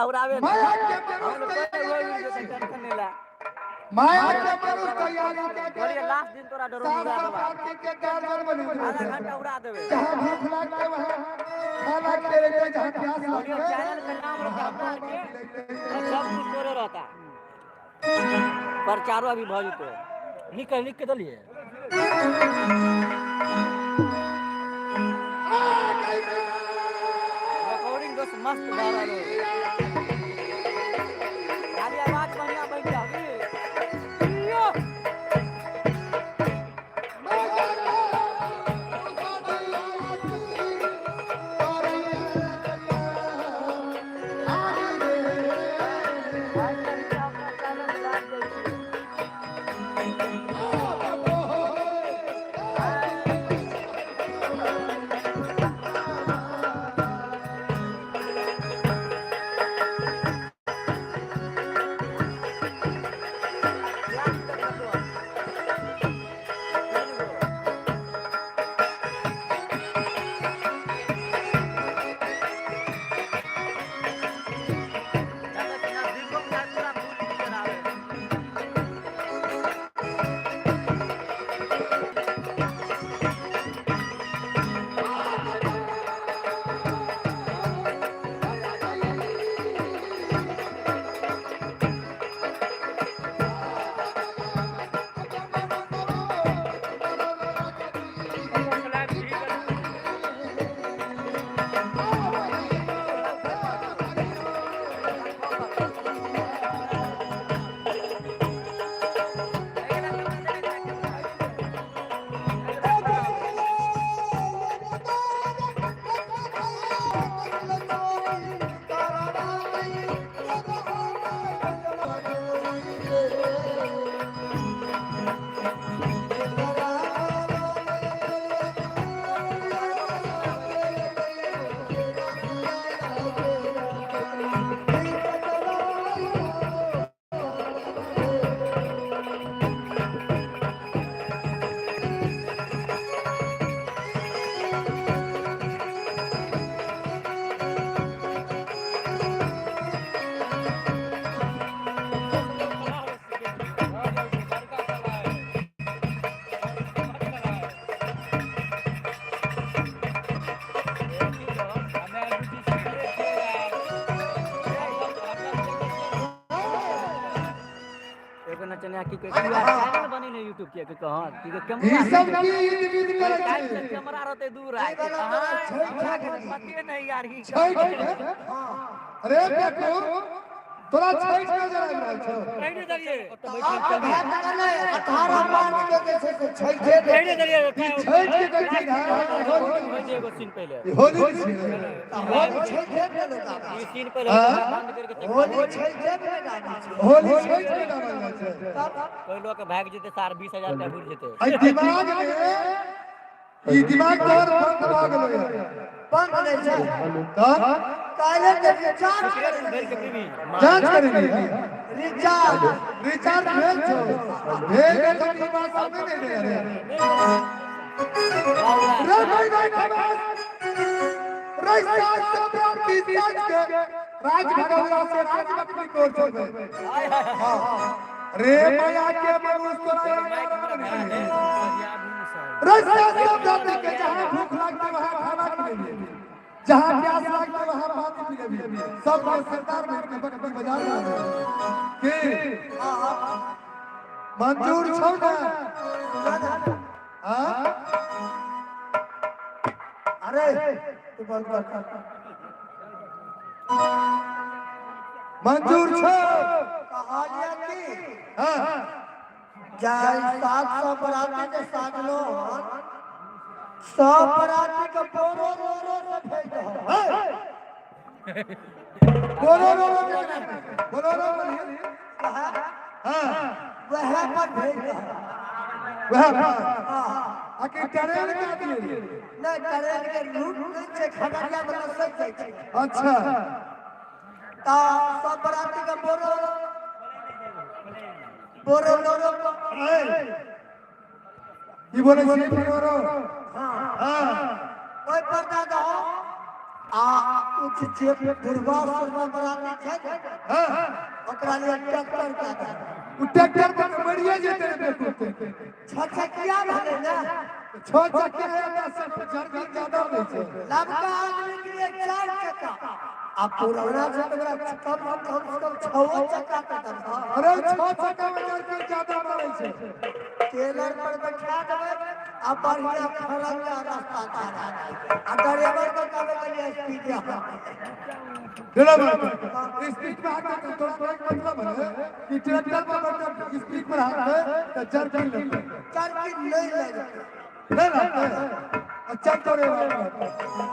साला उड़ावे ना। माया के हम मनुष्य लोग कोई तैयारी कोई करै वीडियो छै। टेंशन नहीं ला। माया के मनुष्य तैयारी के के बोलिए लास्ट दिन तोरा ड्रोन सात उड़ा सौ देबा। प्राप्ति के गार्जियन बने आधा घंटा उड़ा देबे। जहाँ भूख लागते वहाँ खाना के लेते, जहाँ प्यास बोलिए लागते चैनल का नाम रहता वहाँ अपना पानी के लेते। और सब कुछ तोरे रहता। प्रचारो अभी भऽ जेतौ। लिख लिख के देलिए। रिकॉर्डिंग दोस्त मस्त भऽ रहल हो। खाली आवाज बढ़िया बनि जाओ की। यो। अपना चैनल लाइव दै छियै। एगो नचनिया की कहै छै चैनल बनेने यूट्यूब के कि कहाँ की कहै ई कैमरा सब की ईद विद करै टाइम से छै? कैमरा रहते दूर आए हमरा के पते नहीं यार ई छठि में? अरे बेटू, तोरा छठि नजर आबि रहल छौ? पहिने देलिए। 18 मार्च के जे छै से छठे। पहिने देलिए। ई छठि के देखी ना, होइ छै एगो सीन पहिले। ई होली छियै। होली छठे में लोग आबै ई छै। सीन पहिले हाँ? बंद करके होली छठे में गाबै छै। होली छठि में गावल जाइ छै। कोई लोग के भाग जेते सार 20,000 रुपया घुर जेते। एहि दिमाग में ई दिमाग तोहर बंद भऽ गेलो यार। बंद नहि छै। तऽ काल्हि के रिचार्ज भेल करेलियै। के प्रीवी जांच करेली? रिचार्ज। रिचार्ज भेल छौ? भेल गेल छौ तऽ ई बात सामने नहि रे। अरे रे भाई भाई नमाज रे सात सौ प्राप्ति साज के राज भगवरा से राज लक्ष्मी कोर छोड़बे। रे माया के मनुष्य तोरा रे सात सौ प्राप्ति के जहाँ भूख लागते वहाँ खाना खिलेबी, जहाँ प्यास लागते वहाँ पानी पिलेबी, सब के सरदार बन के बकरी बाजार में की मंजूर छौ ना? हाँ? अरे तू बंद कर। मंजूर छौ? कहलियै की हाँ। जाय 700 बराती के साजलो हन, सब बराती के बोरो रोरो से भेज दहो। बोलो बोलो बोलो बोलो बोलिए। हाँ। वह पर भेज दहो। वह पर? हाँ। आखिर ट्रेन के दिए? नहि, ट्रेन के रूट नहि छै, खगड़िया वाला सही जाइ छै। अच्छा। तऽ सब बराती के बोरो बोरो रोरो। की बोले छियै बोलो? हाँ। ओहि पर दऽ दहो। आ कुछ जे बुढ़वा सुरवा बराती छै, हाँ। ओकरा लिए ट्रैक्टर के दे। उ ट्रैक्टर पर तऽ मरिए जेतै रे बेवकूफ। छचकिया भेलै ने। छह चक्का है तऽ सब जर्किंग ज्यादा लै छै। नवका आदमी के लिए चार चक्का आ पुराना छै तऽ ओकरा कम कम से कम छओ चक्का के दबह। अरे, छह चक्का में जर्किंग ज्यादा मारै छै। टेलर पर बैठा देबै आ बढ़िया खरंगा रास्ता चला आ ड्राइवर के कहबै कनि स्पीड। ड्राइवर स्पीड में हाथ तो तोरा के मतलब है कि ट्रैक्टर पर बैठकर स्पीड पर हाथ दे तऽ जर्किंग लगतै? चरकी नहीं लगतै। नहीं लगतै। अच्छा, तोरे बात।